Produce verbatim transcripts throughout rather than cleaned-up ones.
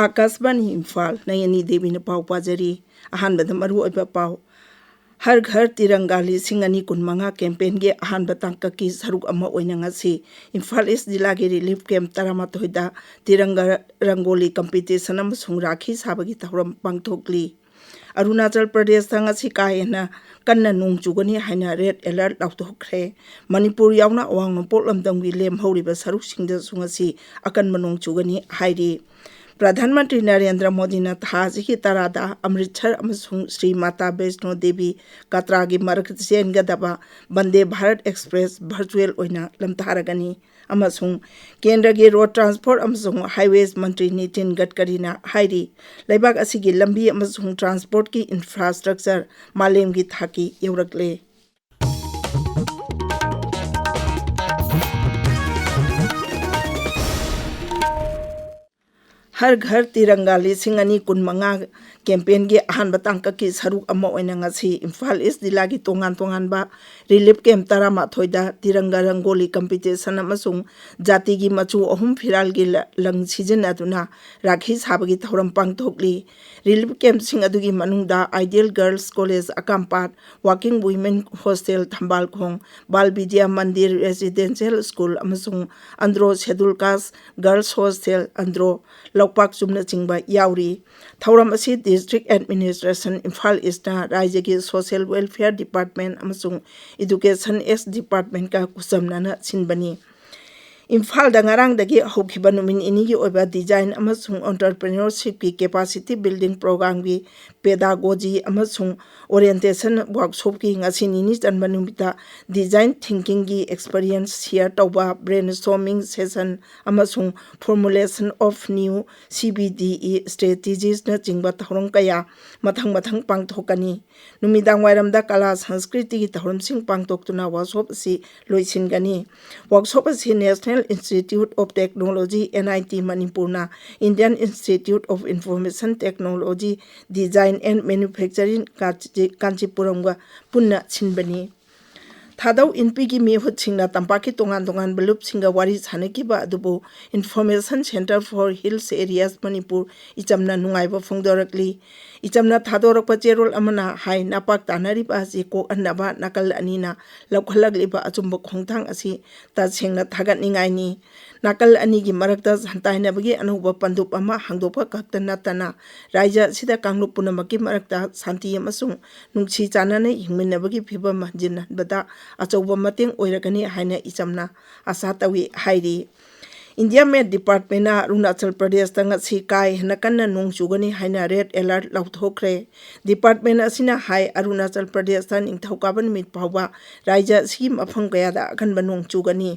ꯑꯥꯀꯥꯁꯕꯥꯅꯤ ꯏꯝꯐꯥꯜ, ꯅꯌꯅꯤ ꯗꯦꯕꯤꯅ ꯄꯥꯎ ꯄꯥꯖꯔꯤ꯫ ꯑꯍꯥꯟꯕꯗ ꯃꯔꯨꯑꯣꯏꯕ ꯄꯥꯎ꯫ ꯍꯔ ꯘꯔ ꯇꯤꯔꯪꯒꯥ ꯂꯤꯁꯤꯡ ꯑꯅꯤ ꯀꯨꯟꯃꯉꯥ ꯀꯦꯝꯄꯦꯟꯒꯤ ꯑꯍꯥꯟꯕ ꯇꯥꯡꯀꯛꯀꯤ ꯁꯔꯨꯛ ꯑꯃ ꯑꯣꯏꯅ ꯉꯁꯤ ꯏꯝꯐꯥꯜ ꯏꯁ ꯖꯤꯂꯥꯒꯤ ꯔꯤꯂꯤꯐ ꯀꯦꯝꯞ ꯇꯔꯥꯃꯥꯊꯣꯏꯗ ꯇꯤꯔꯪꯒꯥ ꯔꯪꯒꯣꯂꯤ ꯀꯝꯄꯤꯇꯤꯁꯟ ꯑꯃꯁꯨꯡ ꯔꯥꯈꯤ ꯁꯥꯕꯒꯤ ꯊꯧꯔꯝ ꯄꯥꯡꯊꯣꯛꯂꯤ꯫ ꯑꯔꯨꯅꯥꯆꯜ ꯄ꯭ꯔꯗꯦꯁꯇ ꯉꯁꯤ ꯀꯥ ꯍꯦꯟꯅ ꯀꯟꯅ ꯅꯣꯡ ꯆꯨꯒꯅꯤ ꯍꯥꯏꯅ ꯔꯦꯗ ꯑꯦꯂꯔꯠ ꯂꯥꯎꯊꯣꯛꯈ꯭ꯔꯦ꯫ ꯃꯅꯤꯄꯨꯔ ꯌꯥꯎꯅ ꯑꯋꯥꯡ ꯅꯣꯡꯄꯣꯛ ꯂꯝꯗꯝꯒꯤ ꯂꯦꯝꯍꯧꯔꯤꯕ ꯁꯔꯨꯛꯁꯤꯡꯗꯁꯨ ꯉꯁꯤ ꯑꯀꯟꯕ ꯅꯣꯡ ꯆꯨꯒꯅꯤ ꯍꯥꯏꯔꯤ꯫ ꯄ꯭ꯔꯙꯥꯟ ꯃꯟꯇ꯭ꯔꯤ ꯅꯔꯦꯟꯗ꯭ꯔ ꯃꯣꯗꯤꯅ ꯊꯥ ꯑꯁꯤꯒꯤ ꯇꯔꯥꯗ ꯑꯃ꯭ꯔꯤꯠꯁꯔ ꯑꯃꯁꯨꯡ ꯁ꯭ꯔꯤ ꯃꯥꯇꯥ ꯕꯩꯁꯅꯣ ꯗꯦꯕꯤ ꯀꯥꯇ꯭ꯔꯥꯒꯤ ꯃꯔꯛꯇ ꯆꯦꯟꯒꯗꯕ ꯕꯟꯗꯦ ꯚꯥꯔꯠ ꯑꯦꯛꯁꯄ꯭ꯔꯦꯁ ꯚꯔꯆꯨꯑꯦꯜ ꯑꯣꯏꯅ ꯂꯝꯊꯥꯔꯒꯅꯤ꯫ ꯑꯃꯁꯨꯡ ꯀꯦꯟꯗ꯭ꯔꯒꯤ ꯔꯣꯗ ꯇ꯭ꯔꯥꯟꯁꯄꯣꯔꯠ ꯑꯃꯁꯨꯡ ꯍꯥꯏꯋꯦꯁ ꯃꯟꯇ꯭ꯔꯤ ꯅꯤꯇꯤꯟ ꯒꯗꯀꯔꯤꯅ ꯍꯥꯏꯔꯤ, ꯂꯩꯕꯥꯛ ꯑꯁꯤꯒꯤ ꯂꯝꯕꯤ ꯑꯃꯁꯨꯡ ꯇ꯭ꯔꯥꯟꯁꯄꯣꯔꯠꯀꯤ ꯏꯟꯐ꯭ꯔꯥꯁ꯭ꯇ꯭ꯔꯛꯆꯔ ꯃꯥꯂꯦꯝꯒꯤ ꯊꯥꯛꯀꯤ ꯌꯧꯔꯛꯂꯦ꯫ ꯍꯔ ꯘꯔ ꯇꯤꯔꯪꯒꯥ ꯂꯤꯁꯤꯡ ꯑꯅꯤ ꯀꯨꯟꯃꯉꯥ ꯀꯦꯝꯄꯦꯟꯒꯤ ꯑꯍꯥꯟꯕ ꯇꯥꯡꯀꯛꯀꯤ ꯁꯔꯨꯛ ꯑꯃ ꯑꯣꯏꯅ ꯉꯁꯤ ꯏꯝꯐꯥꯜ ꯏꯁ ꯖꯤꯂꯥꯒꯤ ꯇꯣꯉꯥꯟ ꯇꯣꯉꯥꯟꯕ ꯔꯤꯂꯤꯐ ꯀꯦꯝꯞ ꯇꯔꯥꯃꯥꯊꯣꯏꯗ ꯇꯤꯔꯪꯒꯥ ꯔꯪꯒꯣꯂꯤ ꯀꯝꯄꯤꯇꯤꯁꯟ ꯑꯃꯁꯨꯡ ꯖꯥꯇꯤꯒꯤ ꯃꯆꯨ ꯑꯍꯨꯝ ꯐꯤꯔꯥꯜꯒꯤ ꯂ-, ꯂꯪ ꯁꯤꯖꯤꯟꯅꯗꯨꯅ ꯔꯥꯈꯤ ꯁꯥꯕꯒꯤ ꯊꯧꯔꯝ ꯄꯥꯡꯊꯣꯛꯂꯤ꯫ ꯔꯤꯂꯤꯐ ꯀꯦꯝꯞꯁꯤꯡ ꯑꯗꯨꯒꯤ ꯃꯅꯨꯡꯗ ꯑꯥꯏꯗꯤꯌꯦꯜ ꯒꯔꯜꯁ ꯀꯣꯂꯦꯖ ꯑꯀꯥꯝꯄꯥꯠ, ꯋꯥꯔꯀꯤꯡ ꯋꯤꯃꯦꯟ ꯍꯣꯁꯇꯦꯜ ꯊꯝꯕꯥꯜꯈꯣꯡ, ꯕꯥꯜ ꯕꯤꯗ꯭ꯌꯥ ꯃꯟꯗꯤꯔ ꯔꯦꯁꯤꯗꯦꯟꯁꯤꯌꯦꯜ ꯁ꯭ꯀꯨꯜ ꯑꯃꯁꯨꯡ Andro scheduled caste girls hostel Andro ꯂꯧꯄꯥꯛꯆꯨꯝꯅꯆꯤꯡꯕ ꯌꯥꯎꯔꯤ꯫ ꯊꯧꯔꯝ ꯑꯁꯤ ꯗꯤꯁꯇ꯭ꯔꯤꯛ ꯑꯦꯗꯃꯤꯅꯤꯁꯇ꯭ꯔꯦꯁꯟ ꯏꯝꯐꯥꯜ ꯏꯁꯅ ꯔꯥꯏꯖ꯭ꯌꯒꯤ ꯁꯣꯁꯤꯌꯦꯜ ꯋꯦꯜꯐꯤꯌꯔ ꯗꯤꯄꯥꯔꯠꯃꯦꯟ ꯑꯃꯁꯨꯡ ꯏꯗꯨꯀꯦꯁꯟ ꯑꯦꯁ ꯗꯤꯄꯥꯔꯠꯃꯦꯟꯒ ꯈꯨꯠꯁꯝꯅꯅ ꯁꯤꯟꯕꯅꯤ꯫ ꯏꯝꯐꯥꯜꯗ ꯉꯔꯥꯡꯗꯒꯤ ꯍꯧꯈꯤꯕ ꯅꯨꯃꯤꯠ ꯅꯤꯅꯤꯒꯤ ꯑꯣꯏꯕ ꯗꯤꯖꯥꯏꯟ ꯑꯃꯁꯨꯡ ꯑꯣꯟꯇꯔꯄ꯭ꯔꯤꯅꯔꯁꯤꯞꯀꯤ ꯀꯦꯄꯥꯁꯤꯇꯤ ꯕꯤꯜꯗꯤꯡ ꯄ꯭ꯔꯣꯒ꯭ꯔꯥꯝꯒꯤ ꯄꯦꯗꯥꯒꯣꯖꯤ ꯑꯃꯁꯨꯡ ꯑꯣꯔꯤꯌꯦꯟꯇꯦꯁꯟ ꯋꯥꯔꯛꯁꯣꯞꯀꯤ ꯉꯁꯤ ꯅꯤꯅꯤ ꯆꯟꯕ ꯅꯨꯃꯤꯠꯇ ꯗꯤꯖꯥꯏꯟ ꯊꯤꯡꯀꯤꯡꯒꯤ ꯑꯦꯛꯁꯄꯔꯤꯌꯦꯟꯁ ꯁꯤꯌꯔ ꯇꯧꯕ, ꯕ꯭ꯔꯦꯟꯁ꯭ꯇꯣꯔꯃꯤꯡ ꯁꯦꯁꯟ ꯑꯃꯁꯨꯡ formulation of new C B D E ꯁ꯭ꯇ꯭ꯔꯦꯇꯤꯖꯤꯁꯅꯆꯤꯡꯕ ꯊꯧꯔꯝ ꯀꯌꯥ ꯃꯊꯪ ꯃꯊꯪ ꯄꯥꯡꯊꯣꯛꯀꯅꯤ꯫ ꯅꯨꯃꯤꯗꯥꯡ ꯋꯥꯏꯔꯝꯗ ꯀꯂꯥ ꯁꯪꯁꯀ꯭ꯔꯤꯇꯤꯒꯤ ꯊꯧꯔꯝꯁꯤꯡ ꯄꯥꯡꯊꯣꯛꯇꯨꯅ ꯋꯥꯔꯛꯁꯣꯞ ꯑꯁꯤ ꯂꯣꯏꯁꯤꯟꯒꯅꯤ꯫ ꯋꯥꯔꯛꯁꯣꯞ ꯑꯁꯤ National Institute of Technology, N I T ꯃꯅꯤꯄꯨꯔꯅ Indian Institute of Information Technology, Design and Manufacturing, ꯀꯥꯟꯆꯤ-, ꯀꯥꯟꯆꯤꯄꯨꯔꯝꯒ ꯄꯨꯟꯅ ꯁꯤꯟꯕꯅꯤ꯫ ꯊꯥꯗꯧ ꯏꯟꯄꯤꯒꯤ ꯃꯤꯍꯨꯠꯁꯤꯡꯅ ꯇꯝꯄꯥꯛꯀꯤ ꯇꯣꯉꯥꯟ ꯇꯣꯉꯥꯟꯕ ꯂꯨꯞꯁꯤꯡꯒ ꯋꯥꯔꯤ ꯁꯥꯅꯈꯤꯕ ꯑꯗꯨꯕꯨ Information Centre for Hills Areas Manipur ꯏꯆꯝꯅ ꯅꯨꯡꯉꯥꯏꯕ ꯐꯣꯡꯗꯣꯔꯛꯂꯤ꯫ ꯏꯆꯝꯅ ꯊꯥꯗꯣꯔꯛꯄ ꯆꯦꯔꯣꯜ ꯑꯃꯅ ꯍꯥꯏ, ꯅꯄꯥꯛ ꯇꯥꯅꯔꯤꯕ ꯑꯁꯤ ꯀꯣꯛꯍꯟꯅꯕ ꯅꯥꯀꯜ ꯑꯅꯤꯅ ꯂꯧꯈꯠꯂꯛꯂꯤꯕ ꯑꯆꯨꯝꯕ ꯈꯣꯡꯊꯥꯡ ꯑꯁꯤ ꯇꯁꯦꯡꯅ ꯊꯥꯒꯠꯅꯤꯡꯉꯥꯏꯅꯤ꯫ ꯅꯥꯀꯜ ꯑꯅꯤꯒꯤ ꯃꯔꯛꯇ ꯁꯟꯇꯥꯏꯅꯕꯒꯤ ꯑꯅꯧꯕ ꯄꯟꯗꯨꯞ ꯑꯃ ꯍꯥꯡꯗꯣꯛꯄ ꯈꯛꯇ ꯅꯠꯇꯅ, ꯔꯥꯏꯖ꯭ꯌ ꯑꯁꯤꯗ ꯀꯥꯡꯂꯨꯞ ꯄꯨꯝꯅꯃꯛꯀꯤ ꯃꯔꯛꯇ ꯁꯥꯟꯇꯤ ꯑꯃꯁꯨꯡ ꯅꯨꯡꯁꯤ ꯆꯥꯟꯅꯅ ꯍꯤꯡꯃꯤꯟꯅꯕꯒꯤ ꯐꯤꯚꯝ ꯍꯟꯖꯤꯟꯍꯟꯕꯗ ꯑꯆꯧꯕ ꯃꯇꯦꯡ ꯑꯣꯏꯔꯒꯅꯤ ꯍꯥꯏꯅ ꯏꯆꯝꯅ ꯑꯥꯁꯥ ꯇꯧꯏ ꯍꯥꯏꯔꯤ꯫ India Met Department-ꯅ ꯑꯔꯨꯅꯥꯆꯜ ꯄ꯭ꯔꯗꯦꯁꯇ ꯉꯁꯤ ꯀꯥ ꯍꯦꯟꯅ ꯀꯟꯅ ꯅꯣꯡ ꯆꯨꯒꯅꯤ ꯍꯥꯏꯅ red alert ꯂꯥꯎꯊꯣꯛꯈ꯭ꯔꯦ꯫ Department ꯑꯁꯤꯅ ꯍꯥꯏ, ꯑꯔꯨꯅꯥꯆꯜ ꯄ꯭ꯔꯗꯦꯁꯇ ꯅꯤꯡꯊꯧꯀꯥꯕ ꯅꯨꯃꯤꯠ ꯐꯥꯎꯕ ꯔꯥꯏꯖ꯭ꯌ ꯑꯁꯤꯒꯤ ꯃꯐꯝ ꯀꯌꯥꯗ ꯑꯀꯟꯕ ꯅꯣꯡ ꯆꯨꯒꯅꯤ꯫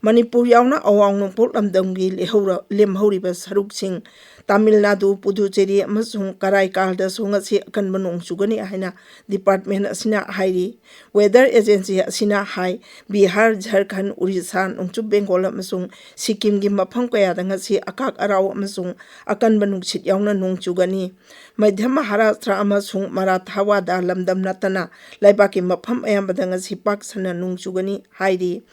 ꯃꯅꯤꯄꯨꯔ ꯌꯥꯎꯅ ꯑꯋꯥꯡ ꯅꯣꯡꯄꯣꯛ ꯂꯝꯗꯝꯒꯤ ꯂꯦꯍꯧꯔ-, ꯂꯦꯝꯍꯧꯔꯤꯕ ꯁꯔꯨꯛꯁꯤꯡ ꯇꯥꯃꯤꯜ ꯅꯥꯗꯨ, ꯄꯨꯗꯨꯆꯦꯔꯤ ꯑꯃꯁꯨꯡ ꯀꯔꯥꯏꯀꯥꯜꯗꯁꯨ ꯉꯁꯤ ꯑꯀꯟꯕ ꯅꯣꯡ ꯆꯨꯒꯅꯤ ꯍꯥꯏꯅ department ꯑꯁꯤꯅ ꯍꯥꯏꯔꯤ꯫ Weather agency ꯑꯁꯤꯅ ꯍꯥꯏ, ꯕꯤꯍꯥꯔ, ꯖꯔꯈꯟ, ꯎꯔꯤꯁꯥ, ꯅꯣꯡꯆꯨꯞ ꯕꯦꯡꯒꯣꯜ ꯑꯃꯁꯨꯡ ꯁꯤꯛꯀꯤꯝꯒꯤ ꯃꯐꯝ ꯀꯌꯥꯗ ꯉꯁꯤ ꯑꯀꯥꯛ ꯑꯔꯥꯎ ꯑꯃꯁꯨꯡ ꯑꯀꯟꯕ ꯅꯨꯡꯁꯤꯠ ꯌꯥꯎꯅ ꯅꯣꯡ ꯆꯨꯒꯅꯤ꯫ ꯃꯙ꯭ꯌ ꯃꯍꯥꯔꯥꯁꯇ꯭ꯔ ꯑꯃꯁꯨꯡ ꯃꯔꯥꯊꯋꯥꯗꯥ ꯂꯝꯗꯝ ꯅꯠꯇꯅ ꯂꯩꯕꯥꯛꯀꯤ ꯃꯐꯝ ꯑꯌꯥꯝꯕꯗ ꯉꯁꯤ ꯄꯥꯛ ꯁꯟꯅ ꯅꯣꯡ ꯆꯨꯒꯅꯤ ꯍꯥꯏꯔꯤ꯫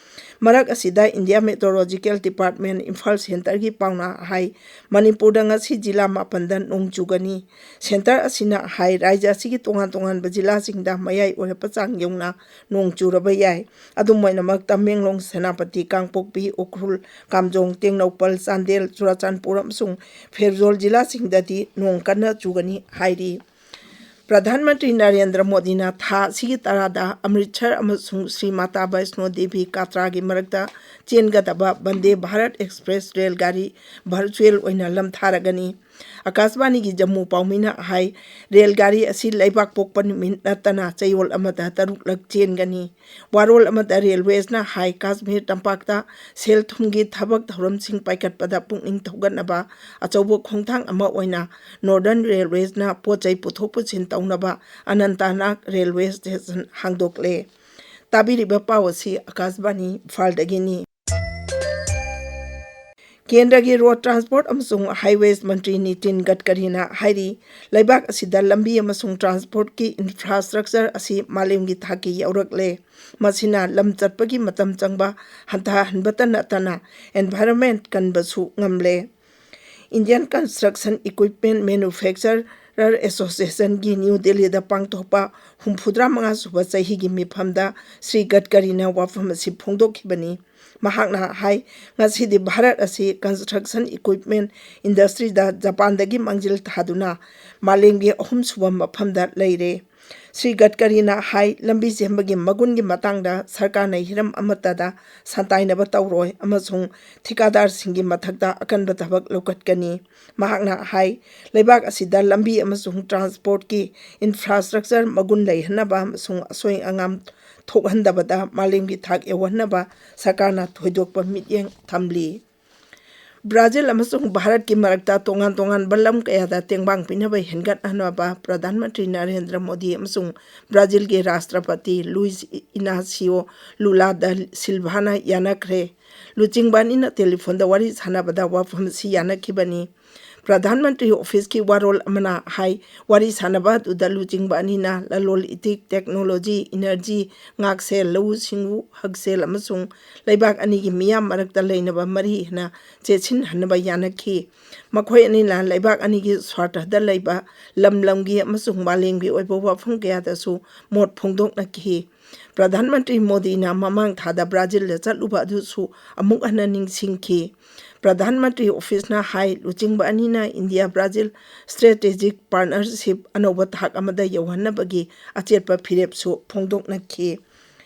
ꯃꯔꯛ ꯑꯁꯤꯗ, India Meteorological Department ꯏꯝꯐꯥꯜ centre-ꯒꯤ ꯄꯥꯎꯅ ꯍꯥꯏ, ꯃꯅꯤꯄꯨꯔꯗ ꯉꯁꯤ ꯖꯤꯂꯥ ꯃꯥꯄꯟꯗ ꯅꯣꯡ ꯆꯨꯒꯅꯤ꯫ Centre ꯑꯁꯤꯅ ꯍꯥꯏ, ꯔꯥꯏꯖ꯭ꯌ ꯑꯁꯤꯒꯤ ꯇꯣꯉꯥꯟ ꯇꯣꯉꯥꯟꯕ ꯖꯤꯂꯥꯁꯤꯡꯗ ꯃꯌꯥꯏ ꯑꯣꯏꯔꯞꯄ ꯆꯥꯡ ꯌꯧꯅ ꯅꯣꯡ ꯆꯨꯔꯕ ꯌꯥꯏ꯫ ꯑꯗꯨꯝ ꯑꯣꯏꯅꯃꯛ, ꯇꯃꯦꯡꯂꯣꯡ, ꯁꯦꯅꯥꯄꯇꯤ, ꯀꯥꯡꯄꯣꯛꯄꯤ, ꯎꯈ꯭ꯔꯨꯜ, ꯀꯥꯝꯖꯣꯡ, ꯇꯦꯡꯅꯧꯄꯜ, ꯆꯥꯟꯗꯦꯜ, ꯆꯨꯔꯥꯆꯥꯟꯄꯨꯔ ꯑꯃꯁꯨꯡ ꯐꯦꯔꯖꯣꯜ ꯖꯤꯂꯥꯁꯤꯡꯗꯗꯤ ꯅꯣꯡ ꯀꯟꯅ ꯆꯨꯒꯅꯤ ꯍꯥꯏꯔꯤ꯫ ꯄ꯭ꯔꯙꯥꯟ ꯃꯟꯇ꯭ꯔꯤ ꯅꯔꯦꯟꯗ꯭ꯔ ꯃꯣꯗꯤꯅ ꯊꯥ ꯑꯁꯤꯒꯤ ꯇꯔꯥꯗ ꯑꯃ꯭ꯔꯤꯠꯁꯔ ꯑꯃꯁꯨꯡ ꯁ꯭ꯔꯤ ꯃꯥꯇꯥ ꯕꯩꯁꯅꯣ ꯗꯦꯕꯤ ꯀꯥꯇ꯭ꯔꯥꯒꯤ ꯃꯔꯛꯇ ꯆꯦꯟꯒꯗꯕ ꯕꯟꯗꯦ ꯚꯥꯔꯠ ꯑꯦꯛꯁꯄ꯭ꯔꯦꯁ ꯔꯦꯜ ꯒꯥꯔꯤ virtual ꯑꯣꯏꯅ ꯂꯝꯊꯥꯔꯒꯅꯤ꯫ ꯑꯀꯥꯁꯕꯥꯅꯤꯒꯤ ꯖꯝꯃꯨ ꯄꯥꯎꯃꯤꯅ ꯍꯥꯏ, ꯔꯦꯜ ꯒꯥꯔꯤ ꯑꯁꯤ ꯂꯩꯕꯥꯛ ꯄꯣꯛꯄ ꯅꯨꯃꯤꯠ ꯅꯠꯇꯅ ꯆꯌꯣꯜ ꯑꯃꯗ ꯇꯔꯨꯛꯂꯛ ꯆꯦꯟꯒꯅꯤ꯫ ꯋꯥꯔꯣꯜ ꯑꯃꯗ ꯔꯦꯜꯋꯦꯁꯅ ꯍꯥꯏ, ꯀꯥꯁꯃꯤꯔ ꯇꯝꯄꯥꯛꯇ ꯁꯦꯜ ꯊꯨꯝꯒꯤ ꯊꯕꯛ ꯊꯧꯔꯝꯁꯤꯡ ꯄꯥꯏꯈꯠꯄꯗ ꯄꯨꯛꯅꯤꯡ ꯊꯧꯒꯠꯅꯕ ꯑꯆꯧꯕ ꯈꯣꯡꯊꯥꯡ ꯑꯃ ꯑꯣꯏꯅ Northern Railways-ꯅ ꯄꯣꯠ ꯆꯩ ꯄꯨꯊꯣꯛ ꯄꯨꯁꯤꯟ ꯇꯧꯅꯕ ꯑꯅꯟꯇꯅꯥꯒ ꯔꯦꯜꯋꯦ ꯁ꯭ꯇꯦꯁꯟ ꯍꯥꯡꯗꯣꯛꯂꯦ꯫ ꯇꯥꯕꯤꯔꯤꯕ ꯄꯥꯎ ꯑꯁꯤ ꯑꯀꯥꯁꯕꯥꯅꯤ ꯏꯝꯐꯥꯜꯗꯒꯤꯅꯤ꯫ ꯀꯦꯟꯗ꯭ꯔꯒꯤ ꯔꯣꯗ ꯇ꯭ꯔꯥꯟꯁꯄꯣꯔꯠ ꯑꯃꯁꯨꯡ ꯍꯥꯏꯋꯦꯁ ꯃꯟꯇ꯭ꯔꯤ ꯅꯤꯇꯤꯟ ꯒꯗꯀꯔꯤꯅ ꯍꯥꯏꯔꯤ, ꯂꯩꯕꯥꯛ ꯑꯁꯤꯗ ꯂꯝꯕꯤ ꯑꯃꯁꯨꯡ ꯇ꯭ꯔꯥꯟꯁꯄꯣꯔꯠꯀꯤ ꯏꯟꯐ꯭ꯔꯥꯁ꯭ꯇ꯭ꯔꯛꯆꯔ ꯑꯁꯤ ꯃꯥꯂꯦꯝꯒꯤ ꯊꯥꯛꯀꯤ ꯌꯧꯔꯛꯂꯦ꯫ ꯃꯁꯤꯅ ꯂꯝ ꯆꯠꯄꯒꯤ ꯃꯇꯝ ꯆꯪꯕ ꯍꯟꯊꯍꯟꯕꯇ ꯅꯠꯇꯅ environment ꯀꯟꯕꯁꯨ ꯉꯝꯂꯦ꯫ Indian Construction Equipment Manufacturer Associationꯒꯤ ꯅ꯭ꯌꯨ ꯗꯦꯜꯂꯤꯗ ꯄꯥꯡꯊꯣꯛꯄ ꯍꯨꯝꯐꯨꯇꯔꯥ ꯃꯉꯥ ꯁꯨꯕ ꯆꯍꯤꯒꯤ ꯃꯤꯐꯝꯗ ꯁ꯭ꯔꯤ ꯒꯗꯀꯔꯤꯅ ꯋꯥꯐꯝ ꯑꯁꯤ ꯐꯣꯡꯗꯣꯛꯈꯤꯕꯅꯤ꯫ ꯃꯍꯥꯛꯅ ꯍꯥꯏ, ꯉꯁꯤꯗꯤ ꯚꯥꯔꯠ ꯑꯁꯤ construction equipment industryꯗ ꯖꯄꯥꯟꯗꯒꯤ ꯃꯥꯡꯖꯤꯜ ꯊꯥꯗꯨꯅ ꯃꯥꯂꯦꯝꯒꯤ ꯑꯍꯨꯝꯁꯨꯕ ꯃꯐꯝꯗ ꯂꯩꯔꯦ꯫ ꯁ꯭ꯔꯤ ꯒꯗꯀꯔꯤꯅ ꯍꯥꯏ, ꯂꯝꯕꯤ ꯁꯦꯝꯕꯒꯤ ꯃꯒꯨꯟꯒꯤ ꯃꯇꯥꯡꯗ ꯁꯔꯀꯥꯔꯅ ꯍꯤꯔꯝ ꯑꯃꯠꯇꯗ ꯁꯟꯇꯥꯏꯅꯕ ꯇꯧꯔꯣꯏ ꯑꯃꯁꯨꯡ ꯊꯤꯀꯥꯗꯥꯔꯁꯤꯡꯒꯤ ꯃꯊꯛꯇ ꯑꯀꯟꯕ ꯊꯕꯛ ꯂꯧꯈꯠꯀꯅꯤ꯫ ꯃꯍꯥꯛꯅ ꯍꯥꯏ, ꯂꯩꯕꯥꯛ ꯑꯁꯤꯗ ꯂꯝꯕꯤ ꯑꯃꯁꯨꯡ ꯇ꯭ꯔꯥꯟꯁꯄꯣꯔꯠꯀꯤ ꯏꯟꯐ꯭ꯔꯥꯁ꯭ꯇ꯭ꯔꯛꯆꯔ ꯃꯒꯨꯟ ꯂꯩꯍꯟꯅꯕ ꯑꯃꯁꯨꯡ ꯑꯁꯣꯏ ꯑꯉꯥꯝ ꯊꯣꯛꯍꯟꯗꯕꯗ ꯃꯥꯂꯦꯝꯒꯤ ꯊꯥꯛ ꯌꯧꯍꯟꯅꯕ ꯁꯔꯀꯥꯔꯅ ꯊꯣꯏꯗꯣꯛꯄ ꯃꯤꯠꯌꯦꯡ ꯊꯝꯂꯤ꯫ ꯕ꯭ꯔꯥꯖꯤꯜ ꯑꯃꯁꯨꯡ ꯚꯥꯔꯠꯀꯤ ꯃꯔꯛꯇ ꯇꯣꯉꯥꯟ ꯇꯣꯉꯥꯟꯕ ꯂꯝ ꯀꯌꯥꯗ ꯇꯦꯡꯕꯥꯡ ꯄꯤꯅꯕ ꯍꯦꯟꯒꯠꯍꯟꯅꯕ ꯄ꯭ꯔꯙꯥꯟ ꯃꯟꯇ꯭ꯔꯤ ꯅꯔꯦꯟꯗ꯭ꯔ ꯃꯣꯗꯤ ꯑꯃꯁꯨꯡ ꯕ꯭ꯔꯥꯖꯤꯜꯒꯤ ꯔꯥꯁꯇ꯭ꯔꯄꯇꯤ ꯂꯨꯏꯁ ꯏꯅꯥꯁꯤꯌꯣ ꯂꯨꯂꯥ ꯗ ꯁꯤꯜꯚꯥꯅ ꯌꯥꯅꯈ꯭ꯔꯦ꯫ ꯂꯨꯆꯤꯡꯕ ꯑꯅꯤꯅ ꯇꯦꯂꯤꯐꯣꯟꯗ ꯋꯥꯔꯤ ꯁꯥꯟꯅꯕꯗ ꯋꯥꯐꯝ ꯑꯁꯤ ꯌꯥꯅꯈꯤꯕꯅꯤ꯫ ꯄ꯭ꯔꯙꯥꯟ ꯃꯟꯇ꯭ꯔꯤ ꯑꯣꯐꯤꯁꯀꯤ ꯋꯥꯔꯣꯜ ꯑꯃꯅ ꯍꯥꯏ, ꯋꯥꯔꯤ ꯁꯥꯟꯅꯕ ꯑꯗꯨꯗ ꯂꯨꯆꯤꯡꯕ ꯑꯅꯤꯅ ꯂꯂꯣꯟ ꯏꯇꯤꯛ, ꯇꯦꯛꯅꯣꯂꯣꯖꯤ, ꯏꯅꯔꯖꯤ, ꯉꯥꯛꯁꯦꯜ, ꯂꯧꯎ ꯁꯤꯡꯎ, ꯍꯛꯁꯦꯜ ꯑꯃꯁꯨꯡ ꯂꯩꯕꯥꯛ ꯑꯅꯤꯒꯤ ꯃꯤꯌꯥꯝ ꯃꯔꯛꯇ ꯂꯩꯅꯕ ꯃꯔꯤ ꯍꯦꯟꯅ ꯆꯦꯠꯁꯤꯟꯍꯟꯅꯕ ꯌꯥꯅꯈꯤ꯫ ꯃꯈꯣꯏ ꯑꯅꯤꯅ ꯂꯩꯕꯥꯛ ꯑꯅꯤꯒꯤ ꯁ꯭ꯋꯥꯔꯊꯗ ꯂꯩꯕ ꯂꯝ ꯂꯝꯒꯤ ꯑꯃꯁꯨꯡ ꯃꯥꯂꯦꯝꯒꯤ ꯑꯣꯏꯕ ꯋꯥꯐꯝ ꯀꯌꯥꯗꯁꯨ ꯃꯣꯠ ꯐꯣꯡꯗꯣꯛꯅꯈꯤ꯫ ꯄ꯭ꯔꯙꯥꯟ ꯃꯟꯇ꯭ꯔꯤ ꯃꯣꯗꯤꯅ ꯃꯃꯥꯡ ꯊꯥꯗ ꯕ꯭ꯔꯥꯖꯤꯜꯗ ꯆꯠꯂꯨꯕ ꯑꯗꯨꯁꯨ ꯑꯃꯨꯛ ꯍꯟꯅ ꯅꯤꯡꯁꯤꯡꯈꯤ꯫ ꯄ꯭ꯔꯙꯥꯟ ꯃꯟꯇ꯭ꯔꯤ ꯑꯣꯐꯤꯁꯅ ꯍꯥꯏ, ꯂꯨꯆꯤꯡꯕ ꯑꯅꯤꯅ ꯏꯟꯗꯤꯌꯥ ꯕ꯭ꯔꯥꯖꯤꯜ ꯁ꯭ꯇ꯭ꯔꯦꯇꯦꯖꯤꯛ ꯄꯥꯔꯠꯅꯔꯁꯤꯞ ꯑꯅꯧꯕ ꯊꯥꯛ ꯑꯃꯗ ꯌꯧꯍꯟꯅꯕꯒꯤ ꯑꯆꯦꯠꯄ ꯐꯤꯔꯦꯞꯁꯨ ꯐꯣꯡꯗꯣꯛꯅꯈꯤ꯫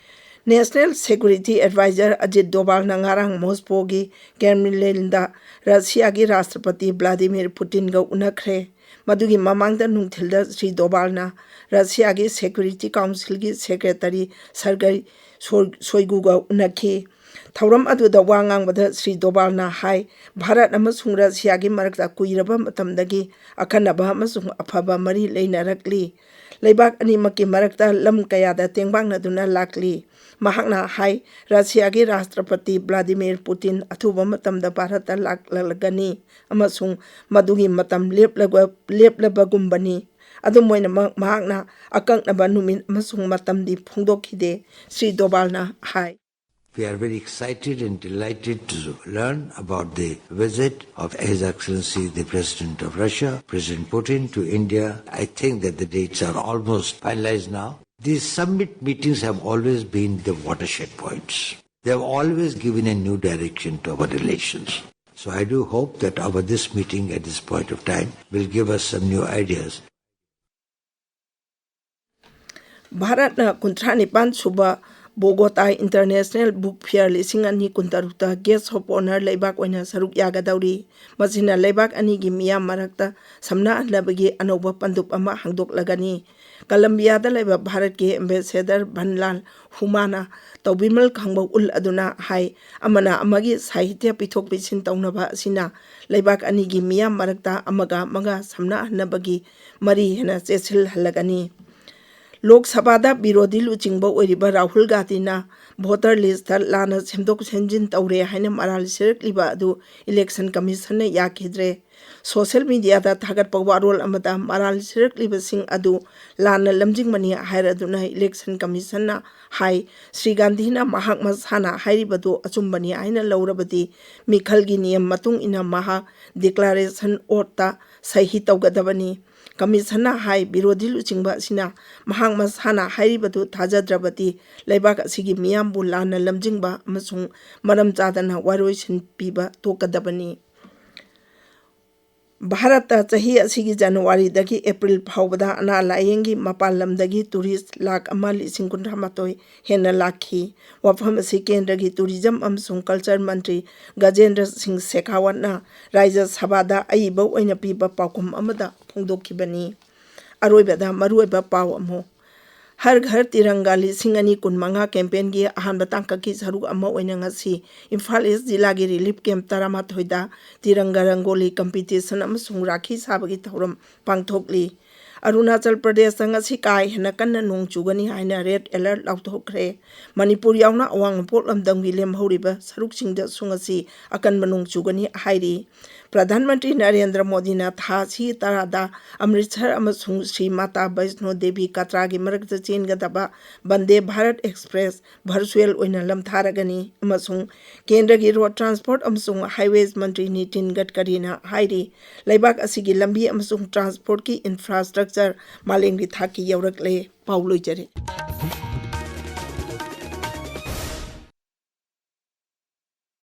ꯅꯦꯁꯅꯦꯜ ꯁꯦꯀ꯭ꯌꯨꯔꯤꯇꯤ ꯑꯦꯗꯚꯥꯏꯖꯔ ꯑꯖꯤꯠ ꯗꯣꯚꯥꯜꯅ ꯉꯔꯥꯡ ꯃꯣꯁꯀꯣꯒꯤ ꯀ꯭ꯔꯦꯝꯂꯤꯟꯗ ꯔꯁꯤꯌꯥꯒꯤ ꯔꯥꯁꯇ꯭ꯔꯄꯇꯤ ꯚ꯭ꯂꯥꯗꯤꯃꯤꯔ ꯄꯨꯇꯤꯟꯒ ꯎꯅꯈ꯭ꯔꯦ꯫ ꯃꯗꯨꯒꯤ ꯃꯃꯥꯡꯗ ꯅꯨꯡꯊꯤꯜꯗ ꯁ꯭ꯔꯤ ꯗꯣꯚꯥꯜꯅ ꯔꯁꯤꯌꯥꯒꯤ ꯁꯦꯀ꯭ꯌꯨꯔꯤꯇꯤ ꯀꯥꯎꯟꯁꯤꯜꯒꯤ ꯁꯦꯀ꯭ꯔꯦꯇꯔꯤ ꯁꯔꯒꯩ ꯁꯣꯏ-, ꯁꯣꯏꯒꯨꯒ ꯎꯅꯈꯤ꯫ ꯊꯧꯔꯝ ꯑꯗꯨꯗ ꯋꯥ ꯉꯥꯡꯕꯗ ꯁ꯭ꯔꯤ ꯗꯣꯚꯥꯜꯅ ꯍꯥꯏ, ꯚꯥꯔꯠ ꯑꯃꯁꯨꯡ ꯔꯁꯤꯌꯥꯒꯤ ꯃꯔꯛꯇ ꯀꯨꯏꯔꯕ ꯃꯇꯝꯗꯒꯤ ꯑꯈꯟꯅꯕ ꯑꯃꯁꯨꯡ ꯑꯐꯕ ꯃꯔꯤ ꯂꯩꯅꯔꯛꯂꯤ꯫ ꯂꯩꯕꯥꯛ ꯑꯅꯤꯃꯛꯀꯤ ꯃꯔꯛꯇ ꯂꯝ ꯀꯌꯥꯗ ꯇꯦꯡꯕꯥꯡꯅꯗꯨꯅ ꯂꯥꯛꯂꯤ꯫ ꯃꯍꯥꯛꯅ ꯍꯥꯏ, ꯔꯁꯤꯌꯥꯒꯤ ꯔꯥꯁꯇ꯭ꯔꯄꯇꯤ ꯚ꯭ꯂꯥꯗꯤꯃꯤꯔ ꯄꯨꯇꯤꯟ ꯑꯊꯨꯕ ꯃꯇꯝꯗ ꯚꯥꯔꯠꯇ ꯂꯥꯛꯂꯒꯅꯤ ꯑꯃꯁꯨꯡ ꯃꯗꯨꯒꯤ ꯃꯇꯝ ꯂꯦꯞꯂꯒ-, ꯂꯦꯞꯂꯕꯒꯨꯝꯕꯅꯤ꯫ ꯑꯗꯨꯝ ꯑꯣꯏꯅꯃꯛ, ꯃꯍꯥꯛꯅ ꯑꯀꯛꯅꯕ ꯅꯨꯃꯤꯠ ꯑꯃꯁꯨꯡ ꯃꯇꯝꯗꯤ ꯐꯣꯡꯗꯣꯛꯈꯤꯗꯦ, ꯁ꯭ꯔꯤ ꯗꯣꯚꯥꯜꯅ ꯍꯥꯏ꯫ We are very excited and delighted to learn about the visit of His Excellency the President of Russia, President Putin, to India. I think that the dates are almost finalized now. These summit meetings have always been the watershed points. They have always given a new direction to our relations. So I do hope that our this meeting at this point of time will give us some new ideas. ꯚꯥꯔꯠꯅ ꯀꯨꯟꯊ꯭ꯔꯥ ꯅꯤꯄꯥꯟ ꯁꯨꯕ ꯕꯣꯒꯣꯇꯥ international book fear ꯂꯤꯁꯤꯡ ꯑꯅꯤ ꯀꯨꯟꯇꯔꯨꯛꯇ Guest of Honour ꯂꯩꯕꯥꯛ ꯑꯣꯏꯅ ꯁꯔꯨꯛ ꯌꯥꯒꯗꯧꯔꯤ꯫ ꯃꯁꯤꯅ ꯂꯩꯕꯥꯛ ꯑꯅꯤꯒꯤ ꯃꯤꯌꯥꯝ ꯃꯔꯛꯇ ꯁꯝꯅꯍꯟꯅꯕꯒꯤ ꯑꯅꯧꯕ ꯄꯟꯗꯨꯞ ꯑꯃ ꯍꯥꯡꯗꯣꯛꯂꯒꯅꯤ꯫ ꯀꯂꯝꯕꯤꯌꯥꯗ ꯂꯩꯕ ꯚꯥꯔꯠꯀꯤ ꯑꯦꯝꯕꯦꯁꯦꯗꯔ ꯚꯟꯂꯥꯜ ꯍꯨꯃꯥꯅ ꯇꯧꯕꯤꯃꯜ ꯈꯥꯡꯕ ꯎꯠ ꯑꯗꯨꯅ ꯍꯥꯏ, ꯑꯃꯅ ꯑꯃꯒꯤ ꯁꯥꯍꯤꯇ꯭ꯌ ꯄꯤꯊꯣꯛ ꯄꯤꯁꯤꯟ ꯇꯧꯅꯕ ꯑꯁꯤꯅ ꯂꯩꯕꯥꯛ ꯑꯅꯤꯒꯤ ꯃꯤꯌꯥꯝ ꯃꯔꯛꯇ ꯑꯃꯒ ꯑꯃꯒ ꯁꯝꯅꯍꯟꯅꯕꯒꯤ ꯃꯔꯤ ꯍꯦꯟꯅ ꯆꯦꯠꯁꯤꯜꯍꯜꯂꯒꯅꯤ꯫ ꯂꯣꯛ ꯁꯚꯥꯗ ꯕꯤꯔꯣꯙꯤ ꯂꯨꯆꯤꯡꯕ ꯑꯣꯏꯔꯤꯕ ꯔꯥꯍꯨꯜ ꯒꯥꯟꯙꯤꯅ ꯚꯣꯇꯔ ꯂꯤꯁꯇ ꯂꯥꯟꯅ ꯁꯦꯝꯗꯣꯛ ꯁꯦꯝꯖꯤꯟ ꯇꯧꯔꯦ ꯍꯥꯏꯅ ꯃꯔꯥꯜ ꯁꯤꯔꯛꯂꯤꯕ ꯑꯗꯨ ꯏꯂꯦꯛꯁꯟ ꯀꯃꯤꯁꯟꯅ ꯌꯥꯈꯤꯗ꯭ꯔꯦ꯫ ꯁꯣꯁꯦꯜ ꯃꯤꯗꯤꯌꯥꯗ ꯊꯥꯒꯠꯄ ꯋꯥꯔꯣꯜ ꯑꯃꯗ ꯃꯔꯥꯜ ꯁꯤꯔꯛꯂꯤꯕꯁꯤꯡ ꯑꯗꯨ ꯂꯥꯟꯅ ꯂꯝꯖꯤꯡꯕꯅꯤ ꯍꯥꯏꯔꯗꯨꯅ ꯏꯂꯦꯛꯁꯟ ꯀꯃꯤꯁꯟꯅ ꯍꯥꯏ, ꯁ꯭ꯔꯤ ꯒꯥꯟꯙꯤꯅ ꯃꯍꯥꯛ ꯃꯁꯥꯅ ꯍꯥꯏꯔꯤꯕꯗꯨ ꯑꯆꯨꯝꯕꯅꯤ ꯍꯥꯏꯅ ꯂꯧꯔꯕꯗꯤ ꯃꯤꯈꯜꯒꯤ ꯅꯤꯌꯝ ꯃꯇꯨꯡ ꯏꯟꯅ ꯃꯍꯥꯛ ꯗꯤꯀ꯭ꯂꯥꯔꯦꯁꯟ ꯑꯣꯠꯇ ꯁꯍꯤ ꯇꯧꯒꯗꯕꯅꯤ꯫ ꯀꯃꯤꯁꯟꯅ ꯍꯥꯏ, ꯕꯤꯔꯣꯙꯤ ꯂꯨꯆꯤꯡꯕ ꯑꯁꯤꯅ ꯃꯍꯥꯛ ꯃꯁꯥꯅ ꯍꯥꯏꯔꯤꯕꯗꯨ ꯊꯥꯖꯗ꯭ꯔꯕꯗꯤ ꯂꯩꯕꯥꯛ ꯑꯁꯤꯒꯤ ꯃꯤꯌꯥꯝꯕꯨ ꯂꯥꯟꯅ ꯂꯝꯖꯤꯡꯕ ꯑꯃꯁꯨꯡ ꯃꯔꯝ ꯆꯥꯗꯅ ꯋꯥꯔꯣꯏꯁꯤꯟ ꯄꯤꯕ ꯊꯣꯛꯀꯗꯕꯅꯤ꯫ ꯚꯥꯔꯠꯇ ꯆꯍꯤ ꯑꯁꯤꯒꯤ ꯖꯅꯋꯥꯔꯤꯗꯒꯤ ꯑꯦꯄ꯭ꯔꯤꯜ ꯐꯥꯎꯕꯗ ꯑꯅꯥ ꯂꯥꯌꯦꯡꯒꯤ ꯃꯄꯥꯟ ꯂꯝꯗꯒꯤ ꯇꯨꯔꯤꯁ ꯂꯥꯈ ꯑꯃ ꯂꯤꯁꯤꯡ ꯀꯨꯟꯊ꯭ꯔꯥ ꯃꯥꯊꯣꯏ ꯍꯦꯟꯅ ꯂꯥꯛꯈꯤ꯫ ꯋꯥꯐꯝ ꯑꯁꯤ ꯀꯦꯟꯗ꯭ꯔꯒꯤ ꯇꯨꯔꯤꯖꯝ ꯑꯃꯁꯨꯡ ꯀꯜꯆꯔ ꯃꯟꯇ꯭ꯔꯤ ꯒꯖꯦꯟꯗ꯭ꯔ ꯁꯤꯡ ꯁꯦꯈꯥꯋꯠꯅ ꯔꯥꯖ꯭ꯌ ꯁꯚꯥꯗ ꯑꯏꯕ ꯑꯣꯏꯅ ꯄꯤꯕ ꯄꯥꯎꯈꯨꯝ ꯑꯃꯗ ꯐꯣꯡꯗꯣꯛꯈꯤꯕꯅꯤ꯫ ꯑꯔꯣꯏꯕꯗ ꯃꯔꯨꯑꯣꯏꯕ ꯄꯥꯎ ꯑꯃꯨꯛ꯫ ꯍꯔ ꯘꯔ ꯇꯤꯔꯪꯒꯥ ꯂꯤꯁꯤꯡ ꯑꯅꯤ ꯀꯨꯟꯃꯉꯥ ꯀꯦꯝꯄꯦꯟꯒꯤ ꯑꯍꯥꯟꯕ ꯇꯥꯡꯀꯛꯀꯤ ꯁꯔꯨꯛ ꯑꯃ ꯑꯣꯏꯅ ꯉꯁꯤ ꯏꯝꯐꯥꯜ ꯏꯁ ꯖꯤꯂꯥꯒꯤ ꯔꯤꯂꯤꯐ ꯀꯦꯝꯞ ꯇꯔꯥꯃꯥꯊꯣꯏꯗ ꯇꯤꯔꯪꯒꯥ ꯔꯪꯒꯣꯂꯤ ꯀꯝꯄꯤꯇꯤꯁꯟ ꯑꯃꯁꯨꯡ ꯔꯥꯈꯤ ꯁꯥꯕꯒꯤ ꯊꯧꯔꯝ ꯄꯥꯡꯊꯣꯛꯂꯤ꯫ ꯑꯔꯨꯅꯥꯆꯜ ꯄ꯭ꯔꯗꯦꯁꯇ ꯉꯁꯤ ꯀꯥ ꯍꯦꯟꯅ ꯀꯟꯅ ꯅꯣꯡ ꯆꯨꯒꯅꯤ ꯍꯥꯏꯅ ꯔꯦꯗ ꯑꯦꯂꯔꯠ ꯂꯥꯎꯊꯣꯛꯈ꯭ꯔꯦ꯫ ꯃꯅꯤꯄꯨꯔ ꯌꯥꯎꯅ ꯑꯋꯥꯡ ꯅꯣꯡꯄꯣꯛ ꯂꯝꯗꯝꯒꯤ ꯂꯦꯝꯍꯧꯔꯤꯕ ꯁꯔꯨꯛꯁꯤꯡꯗꯁꯨ ꯉꯁꯤ ꯑꯀꯟꯕ ꯅꯣꯡ ꯆꯨꯒꯅꯤ ꯍꯥꯏꯔꯤ꯫ ꯄ꯭ꯔꯙꯥꯟ ꯃꯟꯇ꯭ꯔꯤ ꯅꯔꯦꯟꯗ꯭ꯔ ꯃꯣꯗꯤꯅ ꯊꯥ ꯑꯁꯤꯒꯤ ꯇꯔꯥꯗ ꯑꯃ꯭ꯔꯤꯠꯁꯔ ꯑꯃꯁꯨꯡ ꯁ꯭ꯔꯤ ꯃꯥꯇꯥ ꯕꯩꯁꯅꯣ ꯗꯦꯕꯤ ꯀꯇ꯭ꯔꯥꯒꯤ ꯃꯔꯛꯇ ꯆꯦꯟꯒꯗꯕ ꯕꯟꯗꯦ ꯚꯥꯔꯠ ꯑꯦꯛꯁꯄ꯭ꯔꯦꯁ ꯚꯔꯆꯨꯑꯦꯜ ꯑꯣꯏꯅ ꯂꯝꯊꯥꯔꯒꯅꯤ ꯑꯃꯁꯨꯡ ꯀꯦꯟꯗ꯭ꯔꯒꯤ ꯔꯣꯗ ꯇ꯭ꯔꯥꯟꯁꯄꯣꯔꯠ ꯑꯃꯁꯨꯡ ꯍꯥꯏꯋꯦꯁ ꯃꯟꯇ꯭ꯔꯤ ꯅꯤꯇꯤꯟ ꯒꯗꯀꯔꯤꯅ ꯍꯥꯏꯔꯤ, ꯂꯩꯕꯥꯛ ꯑꯁꯤꯒꯤ ꯂꯝꯕꯤ ꯑꯃꯁꯨꯡ ꯇ꯭ꯔꯥꯟꯁꯄꯣꯔꯠꯀꯤ ꯏꯟꯐ꯭ꯔꯥꯁ꯭ꯇ꯭ꯔꯛꯆꯔ ꯃꯥꯂꯦꯝꯒꯤ ꯊꯥꯛꯀꯤ ꯌꯧꯔꯛꯂꯦ꯫ ꯄꯥꯎ ꯂꯣꯏꯖꯔꯦ꯫